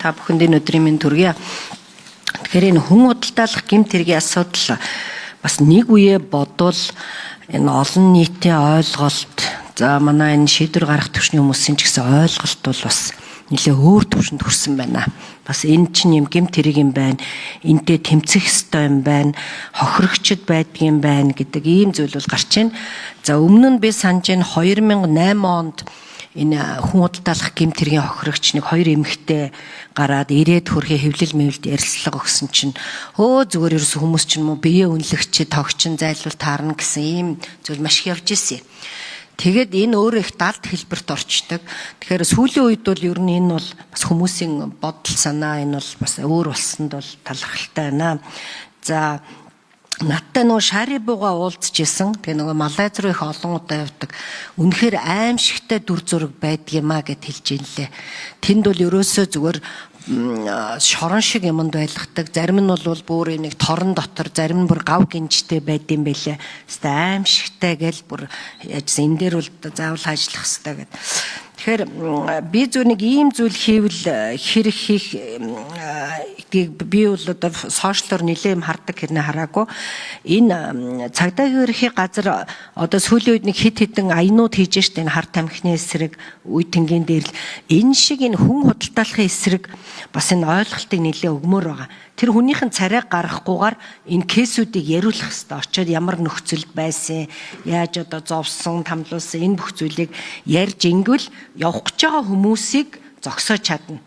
Та бүхэнд энэ өдрийн мэнд хүргье. Тэгэхээр энэ хүн худалдаалах гэмт хэргийн асуудал бас нэг үе бодвол энэ олон нийтийн ойлголт, за манай энэ шийдвэр гаргах түвшний хүмүүсийн ч гэсэн ойлголт бол бас нэлээ өөр түвшинд хүрсэн байна. Бас энэ чинь юм гэмт хэрэг юм байна. Энтэй тэмцэх ёстой юм байна. Хохирогчд байдгийм байна гэдэг ийм зүйл бол гарч байна. За өмнө нь би санаж байна, 2008 онд энэ хүн худалдаалах гэмт хэргийн хохирогч нэг хоёр эмэгтэй гараад ирээд хөрхи хэвлэл мэвлэлд ярилцлага өгсөн чинь өө зүгээр ерөөсө хүмүүс чинь мó бие үнэлэгч тогчин зайлвал таарна гэсэн ийм зүйл маш их явж ирсэн. Тэгээд энэ өөрөө их далд хэлбэрт орчдөг. Тэгэхээр сүүлийн үед бол ер нь энэ бол бас хүмүүсийн бодол санаа энэ бол бас өөр болсонд бол талархалтай байна. За надтай нөгөө Шарибуга уулзч исэн. Тэгээ нөгөө Малайз руу их олон удаа явдаг. Үнэхээр аимшигтай дүр зураг байдаг юм а гэд хэлж ийлээ. Тэнд бол ерөөсөө зүгээр шорон шиг юмд байлгадаг. Зарим нь бол бүр нэг торон дотор, зарим нь бүр гав гинжтэй байдсан байлээ. Хэвээ аимшигтай гэл бүр яажсан. Энэ дээр бол заавал ажиллах хэвээр гэд. Тэгэхээр би зөв нэг ийм зүйл хийвэл хэрэг хийх гэдгийг би бол одоо сошиалор нэлээд юм хардаг хэрнээ хараагүй. Энэ цагдаагийн ерхий газар одоо сүүлийн үед нэг хит хитэн аянууд хийж штэ, энэ хар тамхины эсрэг, үе тэнгийн дээр л энэ шиг энэ хүн худалдаалахын эсрэг бас энэ ойлголтыг нэлээд өгмөр байгаа. Тэр хүнийх нь царайг гаргахгүйгээр энэ кейсүүдийг яриулах хэвээр, очиод ямар нөхцөлд байсан, яаж одоо зовсон, тамлуулсан энэ бүх зүйлийг ярьж ингэвэл явах гэж байгаа хүмүүсийг зогсоож чадна.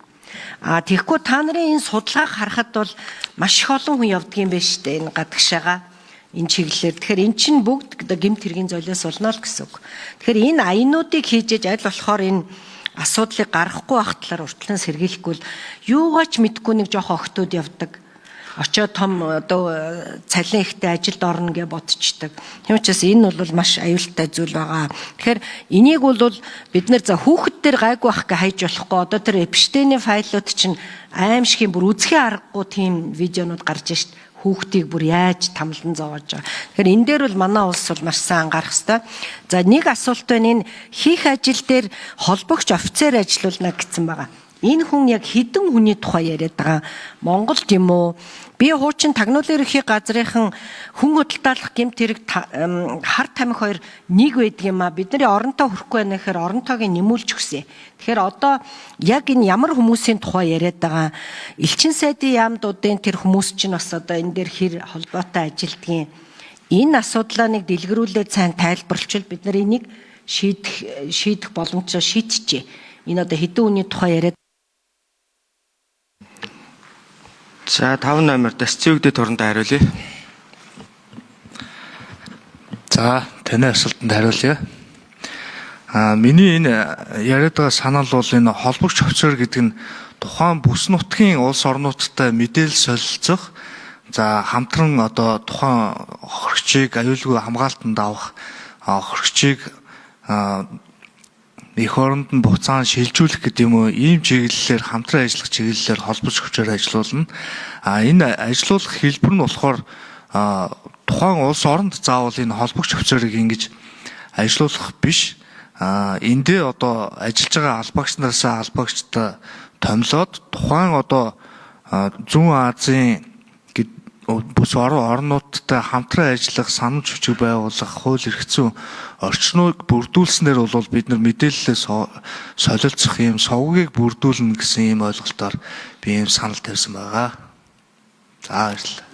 А тэгэхгүй та нарын энэ судалгааг харахад бол маш их олон хүн явдаг юм байна шүү дээ энэ гадагшаага энэ чиглэлээр. Тэгэхээр эн чинь бүгд гэмт хэргийн золиос болно л гэсэн үг. Тэгэхээр энэ аянуудыг хийж аль болохоор энэ асуудлыг гаргахгүй байх талаар уртлан сэргийлэхгүй л юугаач мэдгүй нэг жоох охтууд явдаг. Очоод том одоо цалин ихтэй ажилд орно гэж бодчихдаг. Тийм учраас энэ бол маш аюултай зүйл байгаа. Тэгэхээр энийг бол бид нэр за хүүхэд дээр гайгүй байх гэж хайж болохгүй. Одоо тэр Эпштейний файлууд чинь аимшигын бүр үзэхээ аргагүй тийм видеонууд гарч шít, хүүхдийг бүр яаж тамлан зовоож байгаа. Тэгэхээр энэ дээр бол манай улс бол маш сайн анхаарах хэрэгтэй. За нэг асуулт байна, энэ хийх ажил дээр холбогч офицер ажиллуулна гэсэн байгаа. Энэ хүн яг хэдэн хүний тухай яриад байгаа? Монголд юм уу? Би хуучин тагнуулын ерөнхий газрынхан хүн худалдаалах гэмт хэрэг, хар тамхи хоёр нэг байдаг юм а. Бидний оронтой хүрэхгүй байна гэхээр оронтойг нэмүүлж өгсөн. Тэгэхээр одоо яг энэ ямар хүмүүсийн тухай яриад байгаа? Элчин сайдын яамдуудын тэр хүмүүс чинь бас одоо энэ дээр хэр холбоотой ажилдгийн? Энэ асуудлаа нэг дэлгэрүүлээд сайн тайлбарлчвал бид нар энийг шийдэх боломжтой шийдчихье. Энэ одоо хэдэн хүний тухай яриад За 5 номер Дасцүгдээ турандаа хариулъя. За таны асуултанд хариулъя. Миний энэ яриад байгаа санал бол энэ холбогч офицер гэдэг нь тухайн бүс нутгийн улс орнуудтай мэдээлэл солилцох, за хамтран одоо тухайн хохирогчийг аюулгүй хамгаалтанд авах, хохирогчийг эх оронд нь буцаан шилжүүлэх гэдэг юм уу, ийм чиглэлээр хамтран ажиллах чиглэлээр холбож хүчээр ажиллуулна. А энэ ажиллуулах хэлбэр нь болохоор тухайн улс оронд заавал энэ холбогч офицерыг ингэж ажиллуулах биш. А эндээ одоо ажиллаж байгаа албагч нараасаа албагчтай томилоод тухайн одоо Зүүн Азийн бүс орон орнуудтай хамтран ажиллах, санамж хүчиг байгуулах, хууль эрх зүйн орчныг бүрдүүлснээр бол бид нар мэдээллээ солилцох юм совгийг бүрдүүлнэ гэсэн ийм ойлголтоор би ийм санал тавьсан байгаа. За баярлалаа.